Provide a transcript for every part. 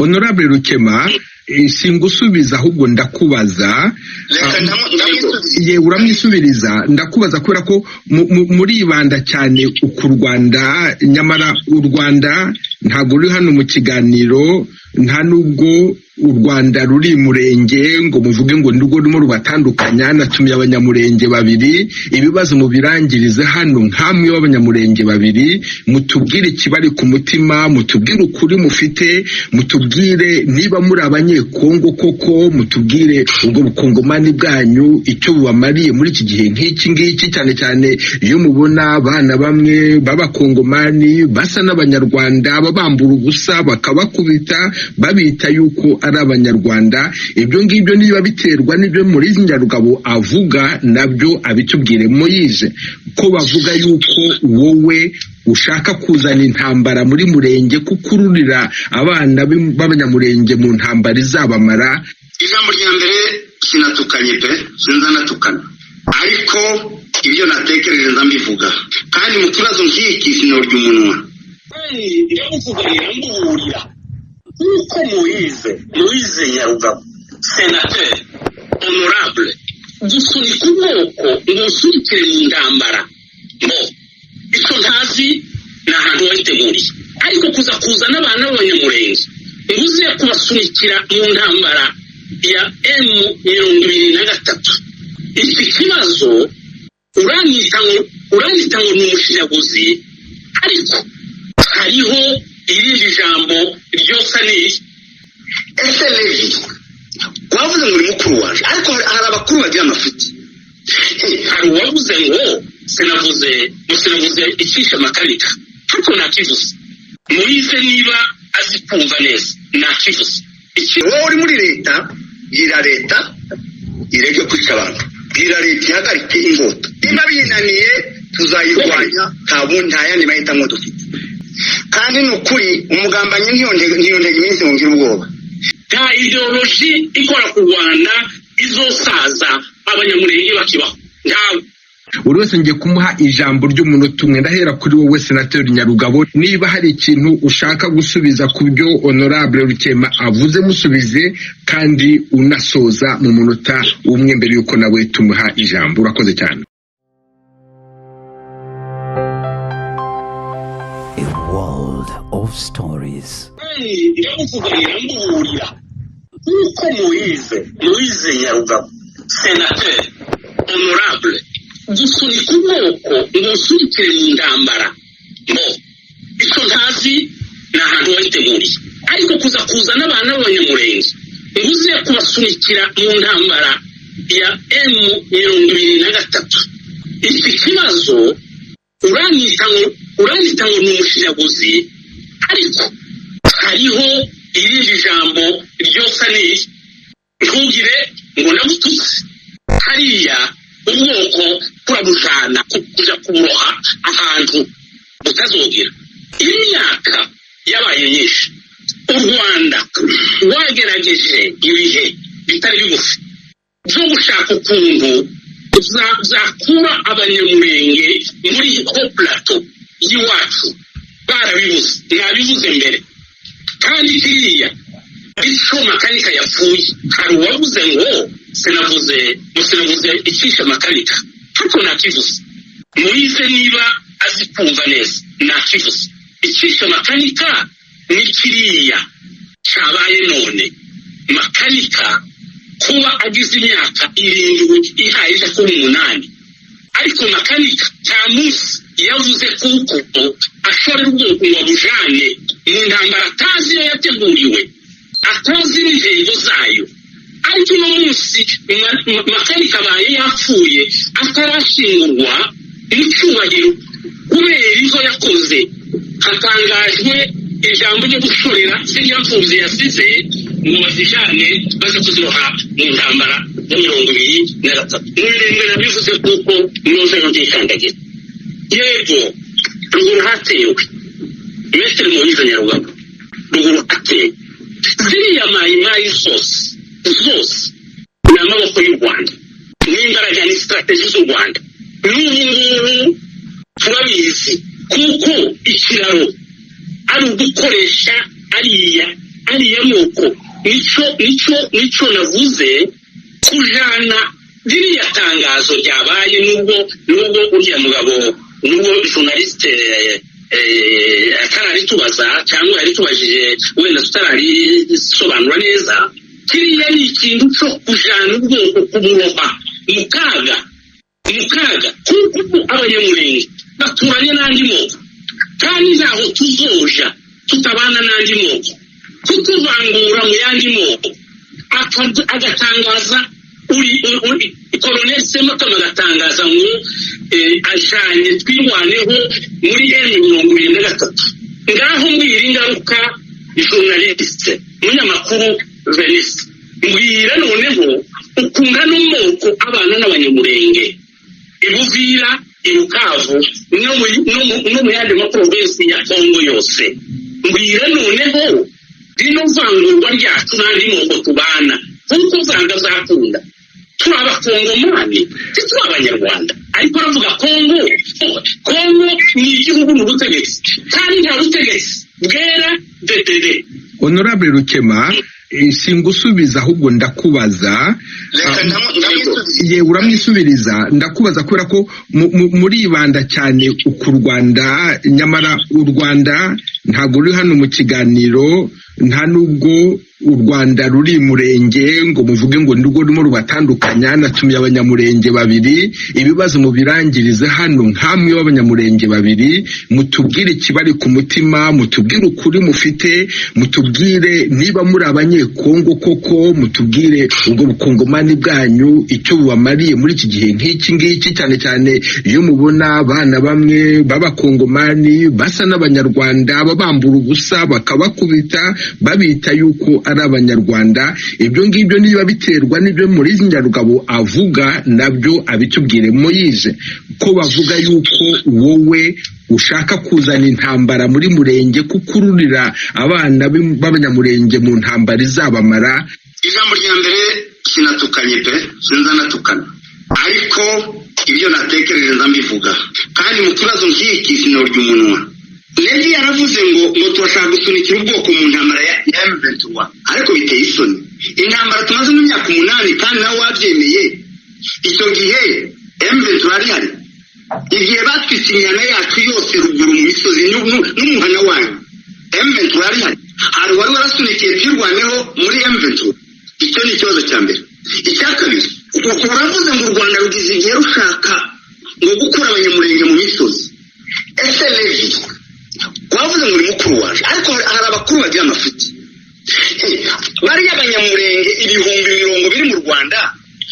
Honorable Rukema, singusubiza, ahubwo ndakubaza. Reka ndamwisubiza. Ye, uramwisubiriza. Ndakubaza kubera ko muribanda cyane ku Rwanda, nyamara u Rwanda ntabwo ruri hano mu kiganiro. Nta nubwo u Rwanda ruri murenge ngo muvuge ngo nirwo rurimo rubatandukanya. Natumiye Abanyamurenge babiri, ibibazo mubirangirize hano nkamwe b'Abanyamurenge babiri, mutubwire ikibari ku mutima, mutubwire ukuri mufite, mutubwire niba muri Abanyekongo koko, mutubwire ubwo bukongomani bwanyu icyo bubamariye muri iki gihe nk'iki ngiki, cyane cyane iyo mubona abana bamwe b'Abakongomani basa n'Abanyarwanda babambura ubusa, bakabakubita, babita yuko ari Abanyarwanda. Ibyo ngibyo niba biterwa n'ibyo muri Nyarugabo avuga, nabyo abitubwire. Moyize, ko bavuga yuko wowe ushaka kuzana intambara muri Murenge, kukururira abana b'Abanyamurenge mu ntambara izabamara? Ijambo rya mbere, sinatukanye pe, sinzanatukana, ariko ibyo natekereje nzambivuga, kandi mu kibazo nk'iki sinorya umunwa. Ndamuvuganira, mbuburira nk'uko Moyize Nyarugabo, sénateur honorable, gusunika ubwoko ngo usunikire mu ntambara ngo icyo ntazi ni ahantu wayiteguriye, ariko kuza kuzana abana b'Abanyamurenge ngo uze kubasunikira mu ntambara ya M23, iki kibazo uranyita ngo ni umushinyaguzi, ariko hariho irindi jambo ryosa n'iri. Ese Levi, wavuze ngo uri mukuru waje, ariko hari abakuru bagira amafuti. Hari uwavuze ngo sinavuze icisha Makanika, ariko nakivuze. Moyize niba azi kumva neza, nakivuze. Wowe uri muri leta, bwira leta ireke kwica abantu, bwira leta ihagarike inkota. Niba binaniye tuzayirwanya, nta yandi mahitamo dufite. Kandi ni ukuri, umugambanyi ntiyondega iminsi ngo ngire ubwoba. Nta idéologie ikora ku Rwanda izosaza Abanyamurenge bakibaho, ntawe. Buri wese ngiye kumuha ijambo ry'umunota umwe. Ndahera kuri wowe, Senateri Nyarugabo. Niba hari ikintu ushaka gusubiza ku byo Honorable Rukema avuze, musubize kandi unasoza mu munota umwe mbere y'uko nawe tumuha ijambo. Urakoze cyane. A world of stories. Ndamuvuganira, mbuburira nk'uko Moyize Nyarugabo, sénateur honorable, gusunika ubwoko ngo usunikire mu ntambara ngo icyo ntazi ni ahantu wayiteguriye, ariko kuza kuzana abana b'Abanyamurenge ngo uze kubasunikira mu ntambara ya M23, iki kibazo uranyita ngo ni umushinyaguzi, ariko hariho irindi jambo ryosa n'iri. Ntugire ngo ndagututse. Hariya ubwoko turabujana kuja kuburoha ahantu butazogera. Imyaka yabaye myinshi, u Rwanda rwagerageje ibihe bitari bigufi byo gushaka ukuntu zakura Abanyamurenge muri hauts plateaux y'iwacu, barabibuze. Nabivuze mbere. Kandi kiriya icyo Makanika yapfuye, hari uwavuze ngo sinavuze icisha Makanika, ariko nakivuze. Moyize niba azi kumva neza, nakivuze. Icisha Makanika ni kiriya cyabaye none. Makanika kuba agize imyaka 7 ihaye ija kuba 8, ariko Makanika nta munsi yavuze kuko ashorera ubwoko ngo abujane mu ntambara atazi iyo yateguriwe, atazi n'intego zayo. Ariko uno munsi Makanika abaye yapfuye atarashingurwa mu cyubahiro kubera izo yakoze, hatangajwe ijambo ryo gushorera ziriya mfubyi yasize ngo bazijane baze kuziroha mu ntambara ya 23. Mu Mirenge bivuze kuko noze ntikandagira. Yego, ruguru hatewe, Maître Moyize Nyarugabo, ruguru hatewe ziriya Mayimayi zose zose ni amaboko y'u Rwanda n'imbaraga ni stratégie z'u Rwanda. N'ubu ngubu turabizi kuko ikiraro ari ugukoresha ariya. Ariya moko, nico navuze, kujana ririya tangazo ryabaye, nubwo uriya mugabo, nubwo journaliste atararitubaza cyangwa yaritubajije wenda tutararisobanura neza, kiriya ni ikintu cyo kujana ubwoko kumuroha mu kaga, mu kaga, kuko ubu Abanyamurenge baturanye n'andi moko, kandi ntaho tuzoja tutabana n'andi moko. Kutuvangura mu yandi moko, agatangaza uri Colonel Semakama agatangaza ngo ajanye Twirwaneho muri M23. Ngaho mbwira ingaruka, journaliste, munyamakuru Venise, mbwira noneho ukunda n'umoko abana n'Abanyamurenge i Buvira, i Bukavu no mu yandi maprovensi ya Kongo yose. Mbwira noneho rino vangurwa ryacu n'andi moko tubana, kuko usanga zakunda turi Abakongomani, turi Abanyarwanda. Ariko aravuga Kongo. Kongo ni igihugu, ni ubutegetsi, kandi nta butegetsi bwera dedede. Honorable Rukema, singusubiza, ahubwo ndakubaza. Reka ndamwisubiza. Ye, uramwisubiriza. Ndakubaza kubera ko muribanda cyane ku Rwanda, nyamara u Rwanda ntabwo ruri hano mu kiganiro. Nta nubwo u Rwanda ruri Murenge ngo muvuge ngo nirwo rurimo rubatandukanya. Natumiye Abanyamurenge babiri, ibibazo mubirangirize hano nkamwe b'Abanyamurenge babiri, mutubwire ikibari ku mutima, mutubwire ukuri mufite, mutubwire niba muri Abanyekongo koko, mutubwire ubwo bukongomani bwanyu icyo bubamariye muri iki gihe nk'iki ngiki, cyane cyane iyo mubona abana bamwe b'Abakongomani basa n'Abanyarwanda babambura ubusa, bakabakubita, babita yuko ari Abanyarwanda. Ibyo ngibyo niba biterwa n'ibyo muri Nyarugabo avuga, nabyo abitubwire. Moyize, ko bavuga yuko wowe ushaka kuzana intambara muri Murenge, kukururira abana b'Abanyamurenge mu ntambara izabamara? Ijambo rya mbere, sinatukanye pe, sinzanatukana, ariko ibyo natekereje nza mbivuga, kandi mu kibazo nk'iki sinorya umunwa. Levi yaravuze ngo turashaka gusunikira ubwoko mu ntambara ya M23, ariko biteye isoni. Intambara tumaze mu myaka 8, kandi nawe wabyemeye. Icyo gihe M23 yari ihari igihe batwitse imihana yacu yose ruguru mu misozi n'umuhana wanyu. M23 yari ihari? Hari uwari warasunikiye Twirwaneho muri M23? Icyo ni ikibazo cya mbere. Icya kabiri, uravuze ngo u Rwanda rugize igihe rushaka ngo gukura Abanyamurenge mu misozi. Ese Levi, wavuze ngo uri mukuru waje, ariko hari abakuru bagira amafuti. Bariya Abanyamurenge ibihumbi mirongo biri mu Rwanda,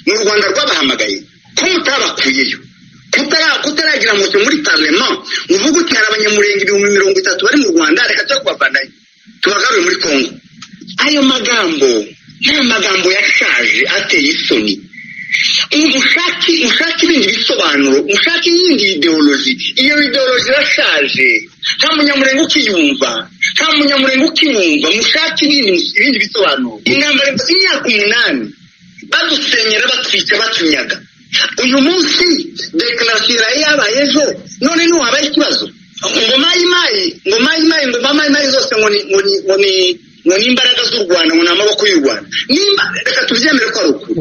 ni u Rwanda rwabahamagaye? Ko mutabakuyeyo, kutaragira moto muri parlement, uvuga uti hari Abanyamurenge 30,000 bari mu Rwanda, reka tujye kubavanayo tubagarure muri Kongo? Ayo magambo ni amagambo yashaje, ateye isoni. Mushake ibindi bisobanuro, mushake iyindi idéologie. Iyo idéologie irashaje, nta Munyamurenge ukiyumva, nta Munyamurenge ukiyumva. Mushake ibindi bisobanuro. Intambara imaze imyaka 8, badusenyera, batwica, batunyaga. Uyu munsi déclaration yaraye yabaye ejo, none ntiwabaye ikibazo ngo Mayimayi, ngo Mayimayi, ngo Mayimayi zose ngo ni imbaraga z'u Rwanda, ngo ni amaboko y'u Rwanda. Nimba, reka tubyemere ko ari ukuri,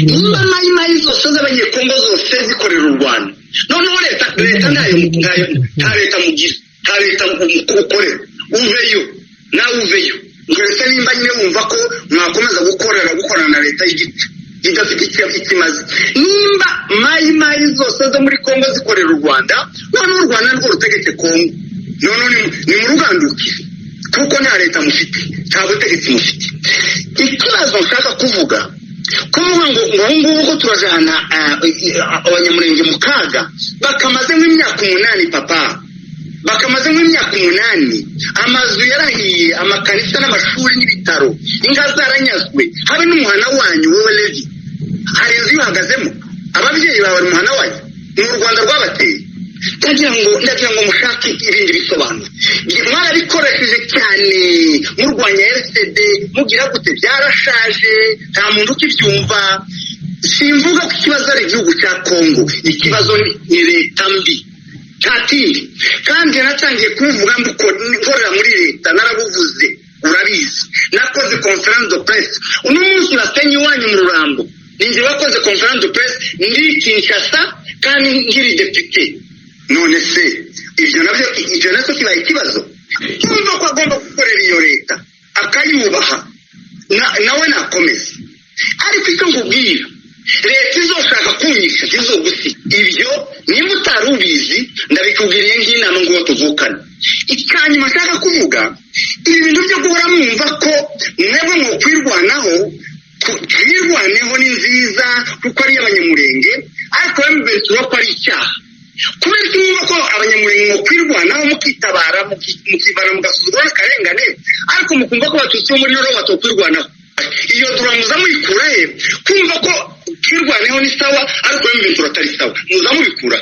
nimba Mayimayi zose z'Abanyekongo zose zikorera u Rwanda, noneho leta ntayo, nta leta mugira, nta leta ukorera. Uveyo nawe, uveyo. Ndetse nimba nyine wumva ko mwakomeza gukorana na leta y'igice idafite icyo ikimaze, nimba Mayimayi zose zo muri Kongo zikorera u Rwanda, noneho u Rwanda nirwo rutegetse Kongo, noneho ni muruganduke, kuko nta leta mufite, nta butegetsi mufite. Ikibazo nshaka kuvuga ngo ubu ngubu ko turajana Abanyamurenge mu kaga, bakamaze nk'imyaka 8, papa, bakamaze nk'imyaka 8, amazu yarahiye, amakanisa n'amashuri n'ibitaro, inka zaranyazwe, habe n'umuhana wanyu. Wowe Levi, hari inzu yuhagazemo? Ababyeyi bawe bari umuhana wanyu? Ni u Rwanda rwabateye. Ndagira ngo mushake ibindi bisobanuro. Mwarabikoresheje cyane murwanya RCD, mugira gute, byarashaje, nta muntu ukibyumva. Simvuga ko ikibazo ari igihugu cya Kongo, ikibazo ni leta mbi, nta kindi. Kandi natangiye kubivuga nkorera muri leta, narabuvuze. Urabizi, nakoze conférence de presse. Uno munsi basenye iwanyu mu Rurambo, ninjye wakoze conférence de presse ndi Kinshasa kandi nkiri député. None se ibyo nabyo, ibyo nacyo kibaye ikibazo? Kumva ko agomba gukorera iyo leta akayubaha, nawe nakomeza. Ariko icyo nkubwira, leta izoshaka kunyisha ntizogusiga. Ibyo nimba utari ubizi, ndabikubwiriye nk'inama ngo tuvukane. Icyanyuma nshaka kuvuga, ibi bintu byo guhora mwumva ko mwebwe ngo kwirwanaho, twirwaneho ni nziza kuko ari iy'Abanyamurenge, ariko bamubesura ko ari icyaha. Kubera iki mwumva ko Abanyamurenge ngo kwirwanaho, mukitabara, mukivana mu gasuzuguro n'akarengane, ariko mukumva ko Abatutsi bo muri Nord batokwirwanaho? Iyo droit muza muyikura he, kumva ko twirwaneho ni sawa ariko M23 atari sawa? Muza mubikura?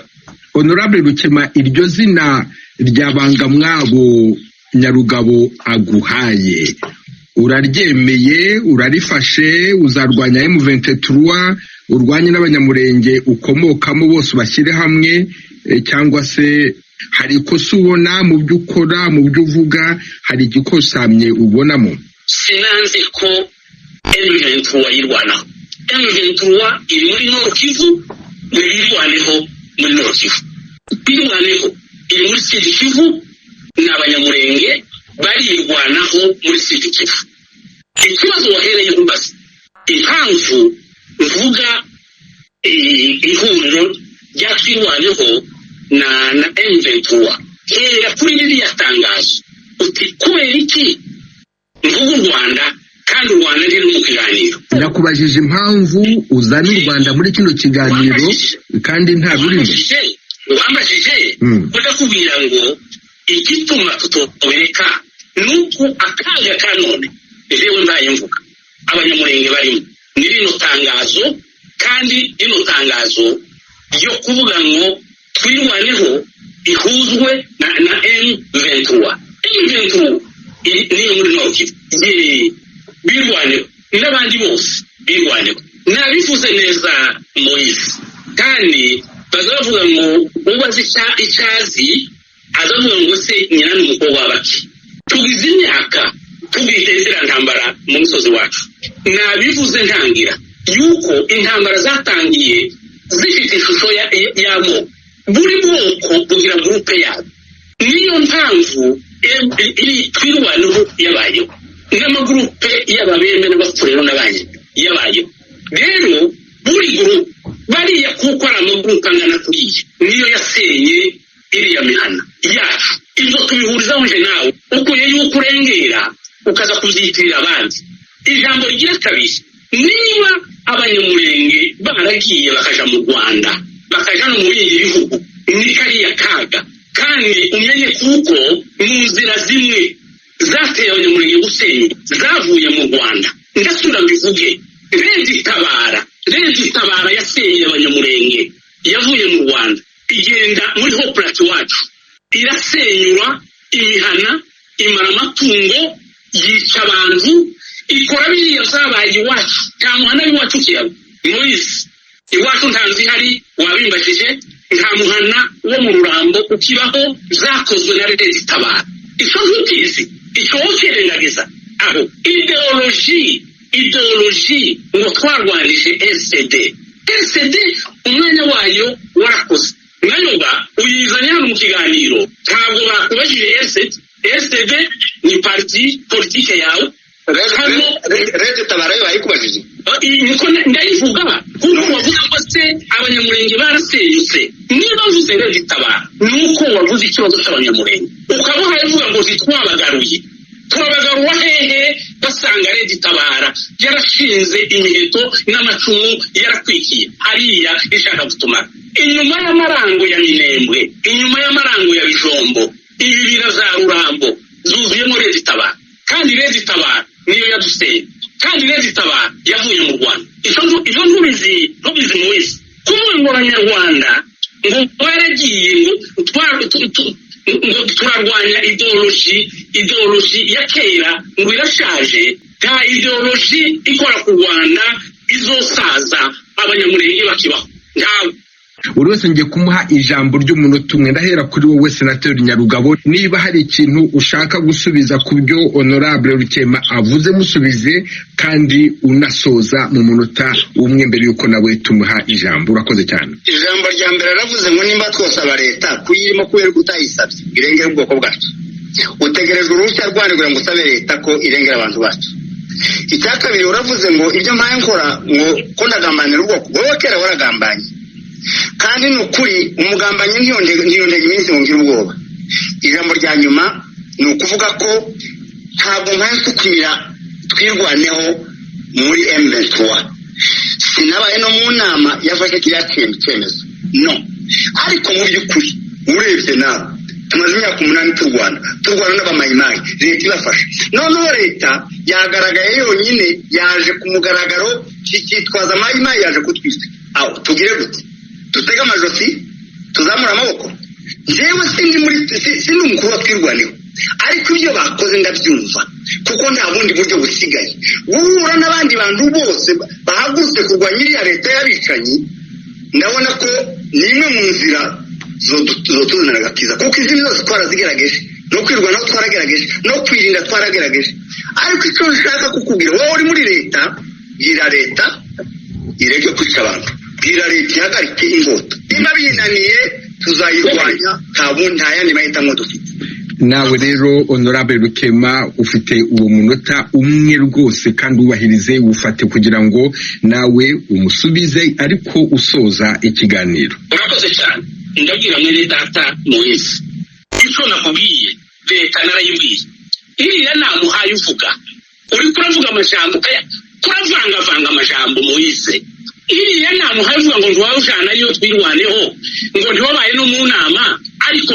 Honorable Rukema, iryo zina rya Bangamwabo Nyarugabo aguhaye, uraryemeye, urarifashe? Uzarwanya M23, urwanye n'Abanyamurenge ukomokamo bose, ubashyire hamwe, cyangwa se hari ikosa ubona mu byo ukora, mu byo uvuga, hari igikosamye ubonamo? Sinanze ko M23 yirwanaho. M23 iri muri Nord Kivu, nibirwaneho muri Nord Kivu. Twirwaneho iri muri Sud Kivu, ni Abanyamurenge barirwanaho muri Sud Kivu. Ikibazo wahereye umbaza, impamvu mvuga ihuriro rya Twirwaneho na M23, hera kuri ririya tangazo uti kubera iki mvuga u Rwanda kandi u Rwanda riri mu kiganiro? Nakubajije impamvu uzana u Rwanda muri kino kiganiro kandi nta rurimo. Wambajije ndakubwira ngo igituma tutobereka ni uko akaga ka none, jewe mbaye mvuga Abanyamurenge barimo, ni rino tangazo. Kandi rino tangazo ryo kuvuga ngo Twirwaneho ihuzwe na M23, M23 niyo muri Nord Kivu, birwaneho n'abandi bose birwaneho. Nabivuze neza, Moise. Kandi baza bavuga ngo ubaze icyazi azavuga ngo se nyina ni umukobwa w'abaki. Tugize imyaka tubwite ziriya ntambara mu musozi wacu. Nabivuze ntangira yuko intambara zatangiye zifite ishusho y'amoko, buri bwoko bugira groupe yabo. Niyo mpamvu iri Twirwaneho yabayeho, n'amagurupe y'Ababembe n'Abapfurero n'abandi yabayeho. Rero buri groupe bariya, kuko ari amagurupe angana kuriya, niyo yasenye iriya mihana yacu. Ibyo tubihurizaho nje nawe, ukuye yuko urengera ukaza kubyitirira abandi. Ijambo rigira kabiri, niba Abanyamurenge baragiye bakaja mu Rwanda, bakaja no mu bindi bihugu, ni kariya kaga. Kandi umenye kuko mu nzira zimwe zateye Abanyamurenge gusenya zavuye mu Rwanda. Ndasubira mbivuge, RED Tabara, RED Tabara yasenyeye Abanyamurenge yavuye mu Rwanda, igenda muri hauts plateaux iwacu, irasenyura imihana, imara amatungo, yica abantu, ikora biriya zabaye iwacu. Nta muhana w'iwacu ukiyaba, Moise. Iwacu nta nzu ihari, wabimbajije. Nta muhana wo mu Rurambo ukibaho. Zakozwe na RED Tabara. Icyo ntukizi, icyo ukirengagiza aho. Idéologie, idéologie ngo twarwanije RCD, RCD umwanya wayo warakoze. Mwanyumva uyizanye hano mu kiganiro, ntabwo bakubajije RCD. RCD ni parti politique yawe hano. RED Tabara yo bayikubajije? Niko ndayivuga, kuko wavuze ko se Abanyamurenge barasenyutse. Niba mvuze RED Tabara, ni uko wavuze ikibazo cy'Abanyamurenge, ukaba uhaye uvuga ngo zitwabagaruye. Turabagarura hehe basanga RED Tabara yarashinze imiheto n'amacumu, yarakwikiye hariya, ishaka gutumara inyuma y'amarango ya Minembwe, inyuma y'amarango ya Bijombo, ibibira za Rurambo zuzuyemo RED Tabara? Kandi RED Tabara niyo yadusenye, kandi RED Tabara yavuye mu Rwanda. Ibyo ntubizi, ntubizi, Moise. Kuvuga ngo Abanyarwanda ngo baragiye, ngo turarwanya idéologie, idéologie ya kera ngo irashaje, nta idéologie ikora ku Rwanda izosaza Abanyamurenge bakibaho, ntawe. Buri wese ngiye kumuha ijambo ry'umunota umwe. Ndahera kuri wowe, Senateri Nyarugabo. Niba hari ikintu ushaka gusubiza ku byo Honorable Rukema avuze, musubize kandi unasoza mu munota umwe mbere y'uko nawe tumuha ijambo. Urakoze cyane. Ijambo rya mbere, aravuze ngo nimba twosaba leta kuyirimo kubera ko utayisabye irengera ubwoko bwacu, utegerejwe uruhushya rwanyu kugira ngo usabe leta ko irengera abantu bacu. Icya kabiri, uravuze ngo ibyo mpaye nkora ngo ko ndagambanira ubwoko. Wowe kera waragambanye, kandi ni ukuri umugambanyi ntiyondega iminsi ngo ngire ubwoba. Ijambo rya nyuma ni ukuvuga ko ntabwo mpaye nsukumira Twirwaneho muri M23. Sinabaye no mu nama yafashe kiriya cyemezo, no ariko mu by'ukuri urebye nawe, tumaze imyaka 8 turwana, turwana n'abamayimayi, leta ibafasha. Noneho leta yagaragaye yonyine, yaje ku mugaragaro kikitwaza mayimayi, yaje kutwica. Aho tugire gute? Dutege amajosi, tuzamure amaboko? Njyewe sindi muri sindi umukuru wa Twirwaneho, ariko ibyo bakoze ndabyumva, kuko nta bundi buryo busigaye. Guhura n'abandi bantu bose bahagurutse kurwanya iriya leta y'abicanyi, ndabona ko ni imwe mu nzira zotuzanira agakiza, kuko izindi zose twarazigerageje. No kwirwanaho twaragerageje, no kwirinda twaragerageje. Ariko icyo nshaka kukubwira, wowe uri muri leta, bwira leta ireke kwica abantu, bwira leta ihagarike inkota. Niba binaniye tuzayirwanya, nta yandi mahitamo dufite. Nawe rero, Honorable Rukema, ufite uwo munota umwe rwose, kandi wubahirize, wufate kugira ngo nawe umusubize, ariko usoza ikiganiro. Urakoze cyane. Ndabwira mwene data Moise icyo nakubwiye, leta narayibwiye. Iriya nama uhaye uvuga, uri kuravuga amajambo, kuravangavanga amajambo. Moise, iriya nama uhaye uvuga ngo ntiwawujanayo Twirwaneho, ngo ntiwabaye no mu nama, ariko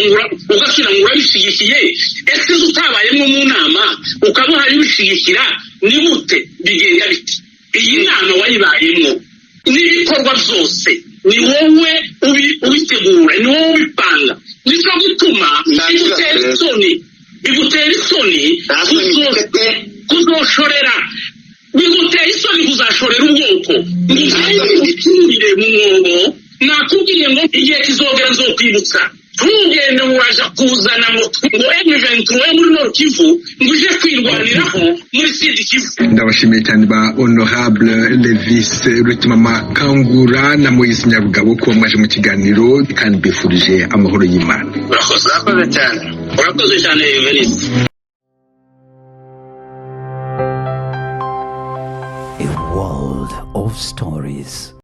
ugasubira ngo urabishyigikiye. Ese uzi utabayemo mu nama ukaba uhaye ubishyigikira, ni gute bigenda biti? Iyi nama wayibayemo, n'ibikorwa byose ni wowe ubitegura, ni wowe ubipanga. Nicyo gituma bigutera isoni, bigutera isoni kuzoshorera, bigutera isoni kuzashorera ubwoko ngo uturire mu mwobo. Nakubwiye ngo igihe kizogera nzokwibutsa. Ntugende ngo uraja kuzana ngo M23 muri Nord Kivu, ngo uje kwirwaniraho muri Sud Kivu. Ndabashimiye cyane ba Honorable Levis Rukemama Kangura na Moise Nyarugabo kuba mwaje mu kiganiro, kandi mbifurije amahoro y'Imana. Urakoze. Urakoze cyane. Urakoze cyane, Venise. A world of stories.